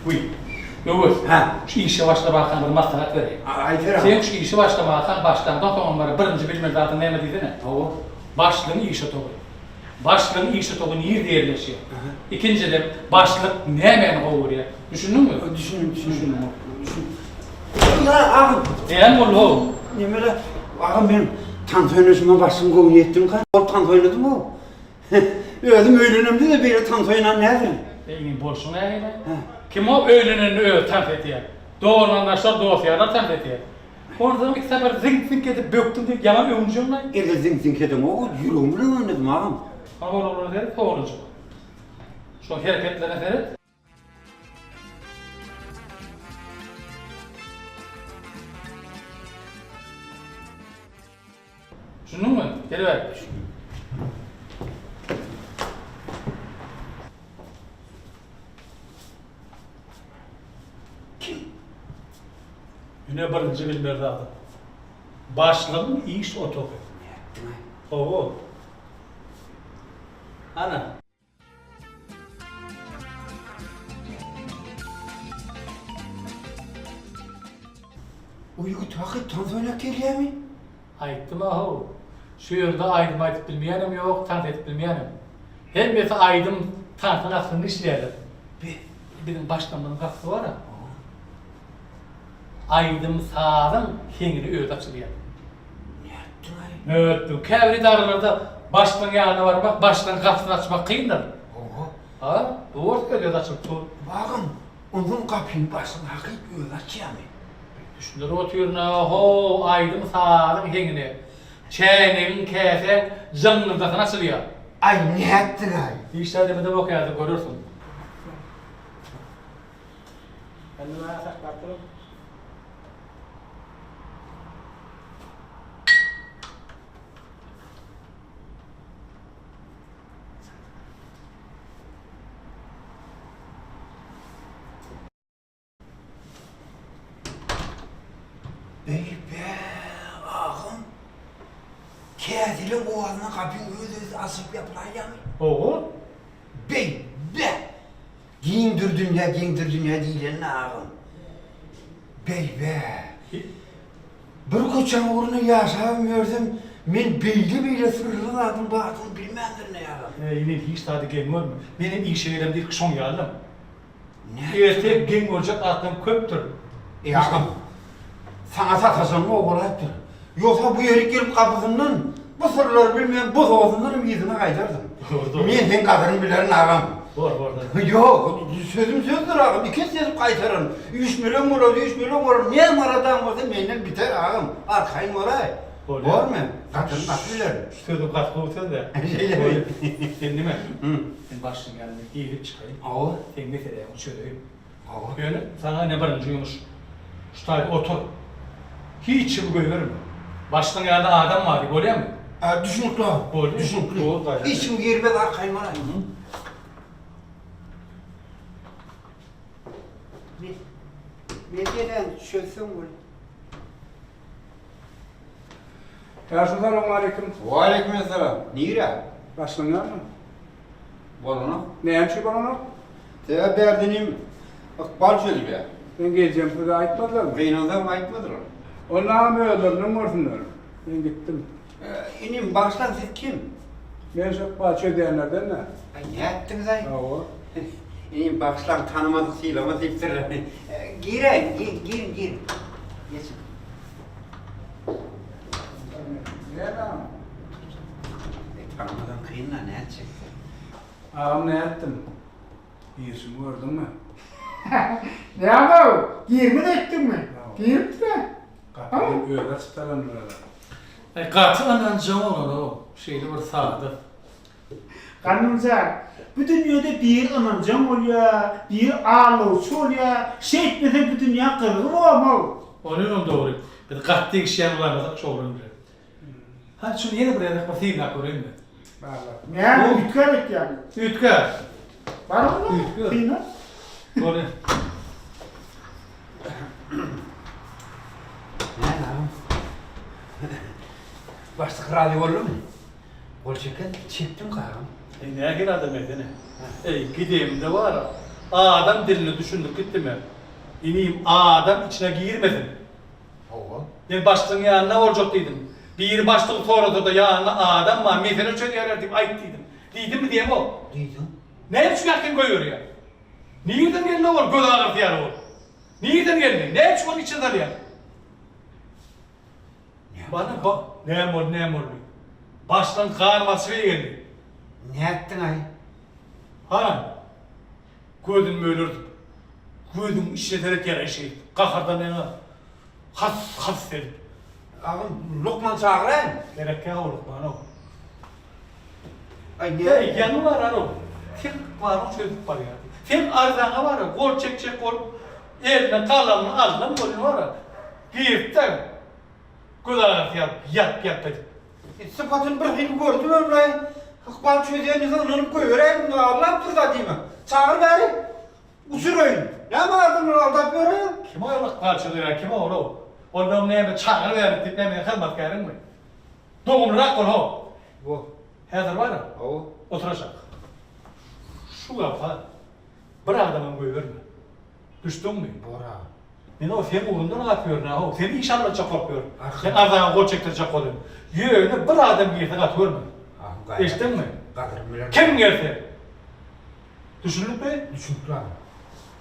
Wiý. Öwez. Hä. Şu işe başlamakaň bir maslahat bereýin. Aýt agam. Sen şu işe başlamakaň başlaňdan soňam bir birinji bilmeli zadyň näme diýsene? Hawa. Başlygyň iş otagy. Başlygyň iş otagy nirde ýerleşýär? Ikinjiden, başlyk nämäni gowy görýär? Düşündiňmi? Düşündim, düşündim. Ýa, agam. Näme boldy how? Nemele, agam men tans oýnaşyma başlygyň göwnüne ýetdimkä? Ol tans oýnadym-ow. Özüm öýlenemde-de beýle tans oýnan däldirin. Eý, inim, bolşuň nähili? Kim o öýlenende özi tans edýär? Dogan-garyndaşlar, dost-ýarlar tans edýär. Onsoň ik sapar ziňk-ziňk edip bökdüm diýip ýaňam öwünjeňlaý. Elde ziňk-ziňk edeňok, ýüregim bilen oýnadym agam. Hany ol oglana seret, oglanjyk. Şoň hereketlerine seret. Düşündiňmi? Geliber. Kim? Ine birinji bilmeli zadyň. Başlygyň iş otagy. Nätdiňaý? Hawa. Ana. O ýigit hakyt tans oýnap gelýämi? Aýtdym-a-how. Şu ýerde aýdym aýdyp bilmeýänem ýok, tans edip bilmeýänem. Hemmesi aýdym, tansyň astynda işleýärler. Be. Biziň başlygymyzyň gapysy bar-a. Aýdym-sazyň heňini özi açylýar. Nätdiň-aý? Nätdim? Käbir edaralarda başlygyň ýanyna barmak, başlygyň gapysyny açmak kyndyr. Hawa. Ha, bu bolsa öz-özi açylyp dur. Bagym, onsoň gapyny başlygyň hakyt özi açýarmy? Düşündirip otyryn-a, ho, aýdym-sazyň heňine, çäýnegiň, käsäň jyňňyrdasyna açylýar. Aý, nätdiň-aý? Hiç zat edemok häzir görersiň. Indi maňa saklap duruň. Beý-be, agam. Käseleň owazyna gapyň öz-özi açylyp ýapylaýýamy? Hawa. Beý-be! Giňdir dünýä, giňdir dünýä diýleni agam. Beý-be! Bir köçäň ugrunda ýaşabam ýörsem, men beýle-beýle syrly zadyň bardygyny bilmändirin-eý agam. Eý, men hiç zady geň görme. Menem işe gelemde ilki şoň ýalydym. Erte geň görjek zatlaň köpdür. Eý agam, saňa sataşanyma bolaýypdyr. Ýogsa bu ýerik gelip gapysyndan bu syrlary bilmeýän bosagasyndanam yzyna gaýdardym. Men seň gadyryňy bilerin agam. Bor, bor. Ýok, sözüm sözdür agam, iki esse edip gaýtararyn. Üýşmeleň bolar, üýşmeleň bolar, näme aladaň bolsa menden biter agam, arkaýyn bolaý. Bormy? Gadyryny gaty bilerin. Şu sözüň gaty gowy söz-dä. Şeýlemi? Sen nime? Sen başlygyň ýanyna girip çykaýyn. Hawa. Seň meseläňi çözeýin. Hawa. Ýöne saňa ine birinji ýumuş. Şu taýda otur. Hiç kimi goýberme. Başlygyň ýanynda adam bar diý, bolýamy? Hä, düşünikli agam. Bolýa. Düşünikli. Bol gaýrat. Hiç kim girmez, arkaýyn bolaý. Meseläni çözseň bolýa. Ýaşuly salowmaleýkim. Waleýkim essalam. Nirä? Başlygyň ýanyna. Bolanok. Näme üçin bolanok? Sebäbi bärde inim ykbal çözülýär. Men geljem size aýtmadylarmy? Gynansam aýtmadylar. Ondanam özlerinden görsünler. Men gitdim. Inim bagyşlaň siz kim? Men şu ykbal çözýänlerden-dä. Aý nätdiňiz-aý? Hawa. Inim bagyşlaň tanamadyk sylamaz diýipdirler. Giräýiň, giriň, giriň. Geçiň. Näme? Tanamadan kyn-da, nätjek sen? Agam nätdiň? Girişimi gördüňmi? Näme-ow, girmez öýtdüňmi? Giripdir-ä. Gapyny özi açyp talandylar-a. Aý, gaty ynanjaň oglan-ow, şeýle bir sada. Gandym jan, bu dünýede biri ynanjaň bolýa, biri aldawçy bolýa, şeýtmese bu dünýä gyzygy bormow. Onyňam dogry. Biz gaty degişýän bolaýmasak şu oglan bilen. Hany şuny ýene bir gezek bir synap göreýinmi? Barla. Näme üýtgär öýtýäňmi? Üýtgär. Bar onda, synap. Bolýa. Näme agam? Başlyk razy boldumy? Gol çeken, çekdim kagam. Eý, nähili adam ekeni? Eý, gidemde bar-a. Adam diline düşündik gitdimi? Inim, adam içine girmesin. Hawa. Men başlygyň ýanynda boljak diýdim. Biri başlygy sorasa-da ýanynda adam bar, mesele çözýärler diýip aýt diýdim. Diýdimmi diýemok. Diýdiň. Näme üçin ýakyn goýberýär? Nirden geldi ol göz agyrysy ýaly bolup? Nirden geldi? Näme üçin ony içine salýar? Bana ba näme boldy, näme boldy? Başlygyň gan basyşy geldi. Nätdiň-aý? Hana, gözüni mölerdip, gözüň içine seretýär eşek, gahardan ýaňa has-has edip. Agam, lukman çagyraýyn. Gerekýä o lukman-ow. Aý, Heý, ýaňy barar-ow. Sen ykbalyňy çözüp barýardy. Sen arzaňa bar-a, gol çekjek bolup, eline galamyny aldyň welin bar-a, girip-de, göz agyrysy ýalyp, ýalp-ýalp edip. Sypatyny bir hili gördüm ömraý. Ykbal çözýän diýse ynanyp goýberäýdim, aldap dur-da diýme. Çagyr bäri. Uçuraýyn. Näme adamlary aldap ýöreýäň? Kim ol ykbal çözýän, kim ol-ow? Onnoň näme çagyr bäri diýip näme meniň hyzmatkäriňmi? Dogumlyrak bol how. Bo. Häzir bar-a. Hawa. Otur aşak. Şu gapa bir adamam goýberme. Düşdüňmi? Bor-a. Men o seň ugrundan gaty ýörün-ä how. Seni iş aldyrjak bolup ýörün. Seň arzaňa gol çekdirjek bolýan. Ýöne bir adam girse gaty görme. Eşitdiňmi? Gadyrymy bilen. Kim gelse. Düşündikmi? Düşündikli agam.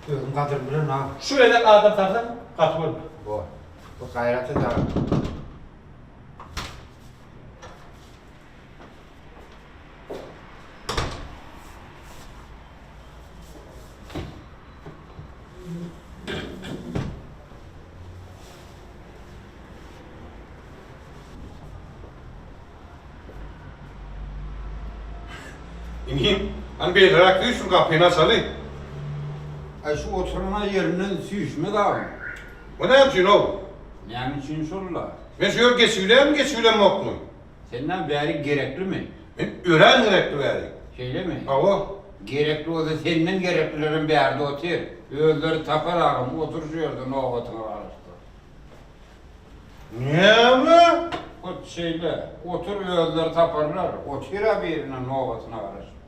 Özüň gadyrymy bilen agam. Şu gezek adam sarsaň gaty görme. Bor. Bu gaýrat et agam. Inim, hany beýleräk düş, şu gapyny açaly. Aý, şu oturan ýerinden süýşmez agam. O näme üçin-ow? Näme üçin şol-la? Men şu ýeri geçibilýärmi, geçibilemokmy? Senden bäri gereklimi? Men örän gerekli bäri. Şeýlemi? Hawa. Gerekli bolsa senden gereklilerem bärde otyr. Özleri tapar agam, otur şu ýerde nobatyňa garaşdyr. Näme? Hut şeýle. Otur özleri taparlar. Otyr-a birine nobatyna garaşyp.